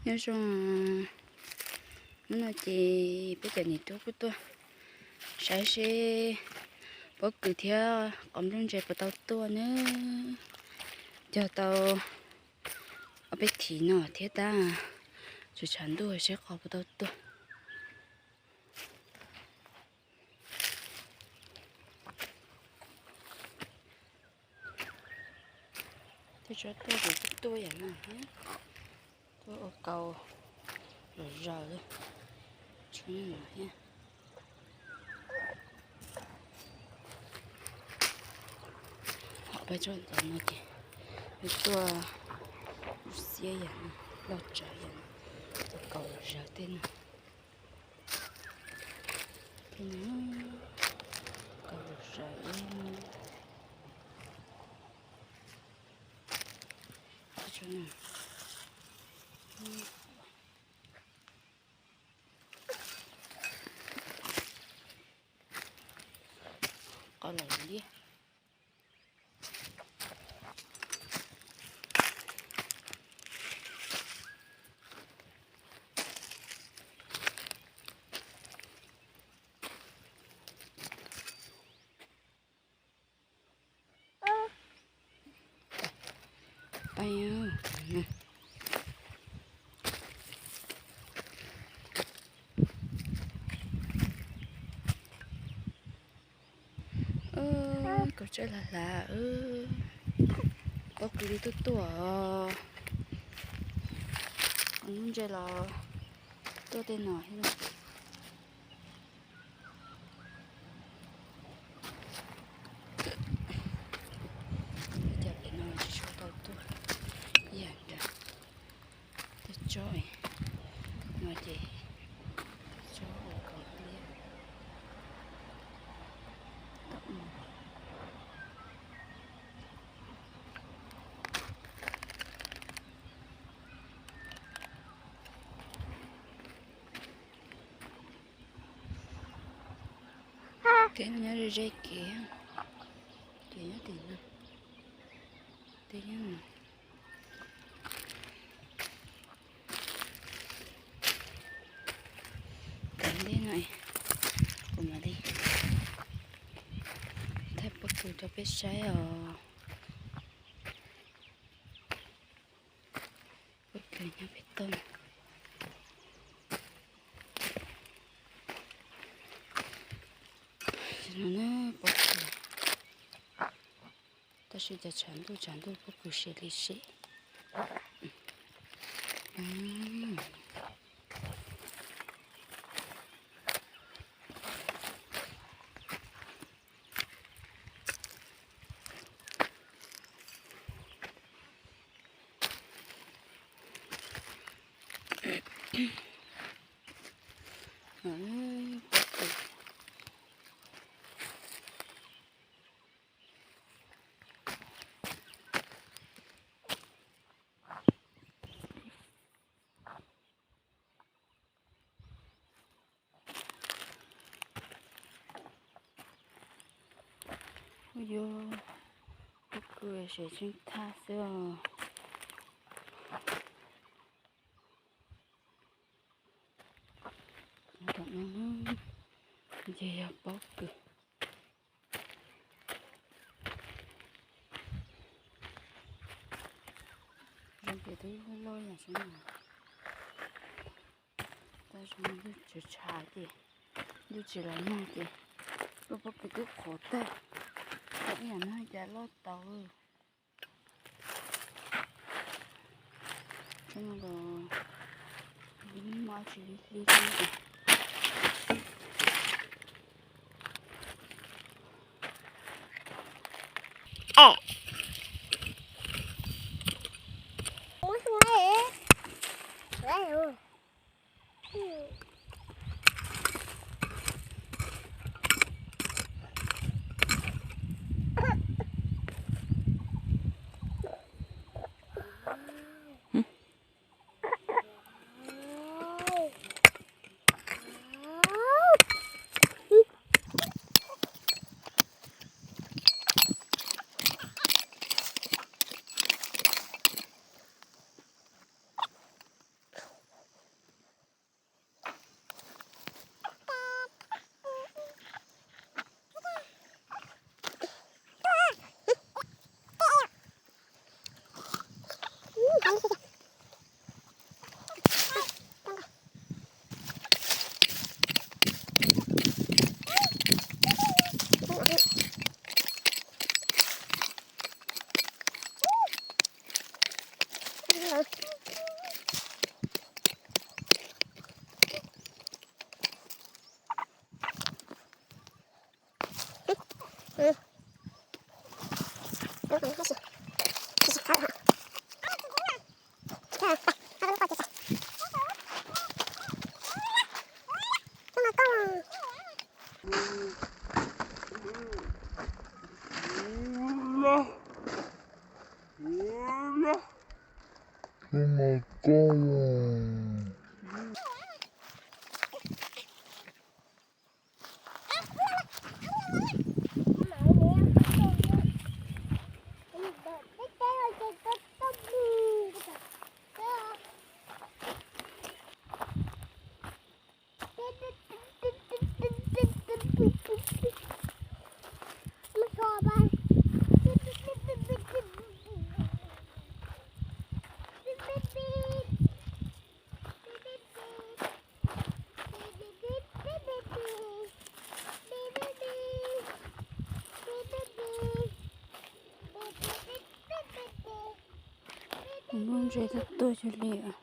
Nyob zoo, hnub no ces peb cov niam tub kuj tuaj saib seb pob kws thiab qos nplooj ntse puas tau tuaj nawb. Cog tau ob peb thiv no thiab tab, tseem tshav ntuj seb qos puas tau tuaj. Tej tsob tuaj ces tuaj yam no thiab, tuaj ua kaus los zaws li, tsob no thiab. Ho peb tsob ntawm no ces tuaj lub xiab yam no, loj tsawv yam no, ua kaus los zaws tej no. Tej no, kaus los zaws. Qos los liab. Kaus tsawb hlav hlav, pob kws li tuaj tuaj, qos nplooj ntse los tuaj tej no thiab. Cov pem no tsis tshua tau tuaj, ib yam nrad tej tsob no ces tsob ua kaus liab. Kev no nyob ze ze kev, kev nyob tim no, kev nyob no. Kev ntej no, kuv mam li thaij pob kws rau peb saib os. Pob kws nyob pem toj no na, pob kws. Tab sis cas tshav ntuj tshav ntuj pob kws siav li siav. Yuav pob kws siav tseeb thaj xwb os. Tom no ces yog pob kws. Zoo ces twb loj yam sub no. Tab sis ntuj tsis tshav ces, ntuj tsis los nag ces lub pob kws twb qhuav tag. Ib yam no cas loj tau. Tsob no los mob tsis lig lig. Lub ntses tuaj tuaj cuag li.